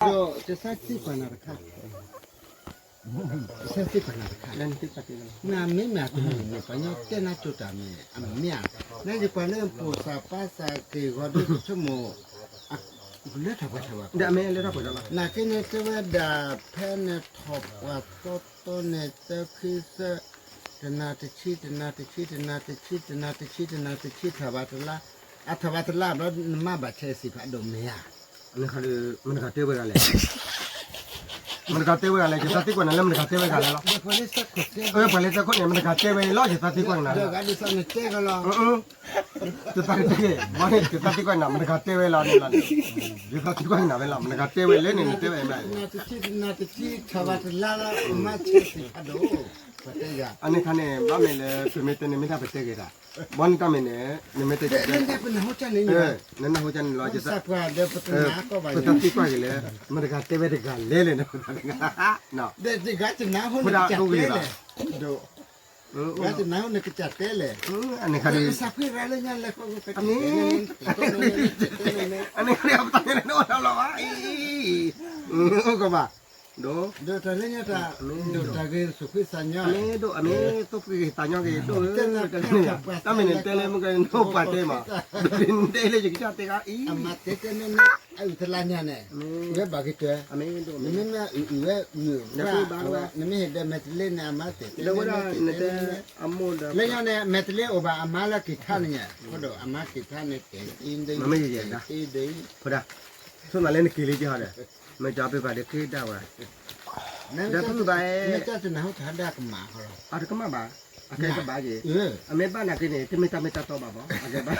ဒီးတသးသံကွၢ်နၤတခါ, တသးသံကွၢ်နၤတခါ, နမ့ၢ်မ့ၢ်အတမ့ၢ်န့ၣ် ပှၤညီတဲနၤကၠိတၢ်မ့ၢ် အမ့ၢ်ဧါ, နယကွၢ်လၢပိာ်သးပာ်သးက့ၤဂီၤဒုးဆိကမိၣ် လၢထီၣ်ပှဲၤထီၣ်ဘၣ်, နာ်က့န့ၣ်တဲဝဲဒၣ် ဖဲန့ၣ်ထီၣ်ပှဲၤသီသီန့ၣ် သၢခံသၢ, တနၤတဆံ တနၤတဆံ တနၤတဆံ တနၤတဆံ တနၤတဆံ ထီၣ်ဘၣ်တလါ, အထီၣ်ဘၣ်တလါဘျီ နမါဘၣ်ဆဲးစံးဖးဒိၣ်မ့ၢ်ဧါ, မနုၤဂၤတဲဝဲဂၤလဲၣ်, မနုၤဂၤတဲဝဲဂၤလဲၣ်, ယသးသံကွၢ်နၤလၢမနုၤဂၤတဲဝဲဂၤလဲၣ်လီၤ, ပှၤလၢသၢခိၣ်န့ၣ် မနုၤဂၤတဲဝဲလီၤ ယသးသံကွၢ်နၤလီၤ, ယသးသံကွၢ်နၤ မနုၤဂၤတဲဝဲလီၤန့ၣ်လီၤ, ယသးသံကွၢ်နၤဝဲလီၤ မနုၤဂၤတဲဝဲလဲၣ်န့ၣ် နတဲဝဲမ့ၢ် နတထံၣ်တနၤတထံၣ်ထီၣ်ဘၣ်တလါလီၤ မါဆဲးစံးဖးဒိၣ်, အန့ၣ်ခါန့ၣ် ဘၣ်မ့ၢ်လၢ ပမ့ၢ်တဲန့ၣ်မ့ၢ်တၢ်ပတဲဂ့ၤတၢ်, ဘီန့ၣ်တၢ်မ့ၢ်န့ၣ် နမ့ၢ်တဲ နနၢ်ဟူကန့ၣ်လီၤ, ပသးသံကွၢ်က့ၤလၢ မတဂၤတဲဝဲတဂၤလဲၣ်လဲၣ်န့ၣ်, တဂၤတနၢ်ဟူနကစၢ်တဲလဲၣ်, တဂၤတနၢ်ဟူနကစၢ်တဲလဲၣ်, အန့ၣ်ခါဒီး အန့ၣ်ခါဒီး အပတၢ်န့ၣ်အိၣ်ထီၣ်လီၤဘၣ်အံၤ, အိၣ်ကဘၣ်, ဒိၣ်, ဒိၣ်တၢ်လၢညါတၢ်, ဒိၣ်တၢ်ဂ့ၤတစူးဃံသးညီ, အမ့ၢ်ဒိၣ် အမ့ၢ်သိၣ်ဃံသးညီဂ့ၤဒိၣ်ဧၢ, တၢ်မ့ၢ်န့ၣ်တဲလၢမုၢ်ကနီၢ်ပှၤတဲမး, တဲလၢယကစၢ်တဲဂၤအံၤ, အမၤတဲတဲန့ၣ်န့ၣ် အအုၣ်တလါညါန့ၣ်, ဝဲဘၣ်ကတၢၢ်, အမ့ၢ်ဒိၣ် နမ့ၢ်မ့ၢ်အုၣ်အုၣ်ဝဲအုၣ်, နမ့ၢ်ဟ့ၣ်ဒီးမဲာ်တလ့န့ၣ် အမၤတဲတဲ, လၢညါန့ၣ် မဲာ်တလ့အိၣ်ဘၣ်အမါလၢက့ၤထါန့ၣ်ညါ, အဃိဒီးအမါက့ၤထါန့ၣ် ကဲသံဒ်, ကဲသံဒ်, ဆိနၤလၢနက့ၤလံကဟီဒီး, မ့ၢ်ကပ့ၤပာ်ဒီးက့ၤဒၣ်ဝဲ, ဒီးဖုဘၣ်, အတကမၣ်ဘၣ်, အကဲတဘၣ်က့ၤ, အမ့ၢ်ဘၣ်နာ်က့န့ၣ် တမ့ၢ်တၢ်မ့ၢ်တၢ်တီဘၣ်ဘၣ်, အကဲဘၣ်,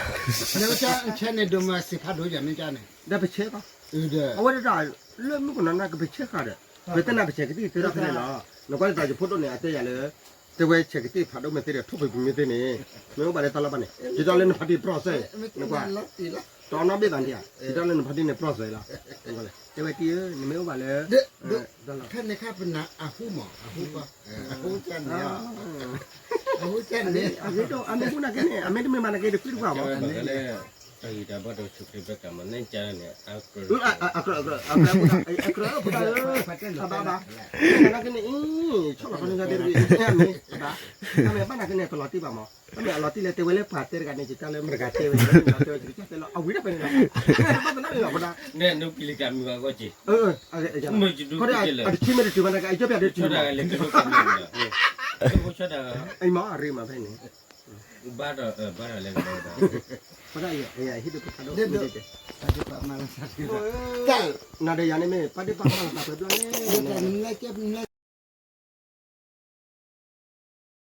ဆဲန့ၣ်ဒိၣ်မးစံးဖးဒိၣ်ယၤမ့ၢ်ကန့ၣ်, ဒီးပဆဲကီး, အဝဲဒၣ် လၢမုၢ်ကနီၤနၤကပဆဲဃာ်ဒီး, ပတနၢ်ပဆဲးကသံၣ်သ့ဒီးဖဲန့ၣ်လီၤ, နကွၢ်ဒ်သိးယဖိဒိၣ်န့ၣ် အတဲယၤလၢ တဲဝဲဆဲးကသံၣ်ဖးဒိၣ်မ့ၢ်သ့ဒီး ထိၣ်ဖံးပူၤမ့ၢ်သ့န့ၣ်, မ့ၢ်အိၣ်ဘၣ်လၢတၢ်လီၢ်ဘၣ်န့ၣ် ယတဲလၢနဖါတံၢ်ပြီၣ်စဲ, နကွၢ်, တနီၣ်ဘ့ၣ်သးဒံးဧါ, ယတဲလၢနဖါတံၢ်န့ၣ်ပြီၣ်စဲလီၤ, တဲဝဲတံၢ်ဧၢ နမ့ၢ်အိၣ်ဘၣ်လၢ, ဖဲန့ၣ်ခါပနၢ်အဟူမး အဟူကီ, အဟူကန့ၣ်, အဟူကန့ၣ်, အမ့ၢ်ဟူနာ်က့န့ၣ် အမ့ၢ်တမ့ၢ်မၤနာ်က့တကွံတကွၢ်ဘၣ်, တၢ်ဂံၢ်တၢ်ဘါတၢ်အိၣ်ဆူၣ်ချ့ဘၣ်ကမၤန့ၢ်ကန့ၣ်, အကြၢး, အကြၢးဖိတၢ်ဧၢ, အဘၣ်ဘၣ်, နာ်က့န့ၣ်အံၤ, ဆီၣ်လီၤခီန့ၣ်ယၤဒ်တဂ့ၤ, အမ့ၢ်ဘၣ်, အမ့ၢ်ဘၣ်နာ်က့န့ၣ် တလီၤတံၢ်ဘၣ်မး, တမ့ၢ်အလီၤတံၢ်လၢတဲဝဲလၢပှၤတဲတဂၤန့ၣ် ယတဲလၢမတဂၤတဲဝဲ, တဲဝဲ, အဝံၤဒၣ်ဖဲန့ၣ်လီၤ, ဘၣ်သနာ်က့လီၤ, နကလံၤကမုာ်အဂီၢ်က့ၤ, ခီဒီး အတဆံမ့ၢ်တတုၤဘၣ်နာ်က့ အယီၢ်ပၠးဒၣ်တဆံမး, အံၤမ့ၢ်အရ့မးဖဲန့ၣ်, ဘၣ်ဒီး, ဘၣ်ဒီးလဲၤ, ဟ့ၣ်ဒိၣ်ပဖးဒိၣ်, နၤဒီးယၤန့ၣ်မ့ၢ် ပာ်ဒ့ၣ်ပာ်ကမၣ်လီၤသးပှဲၤဘျီန့ၣ်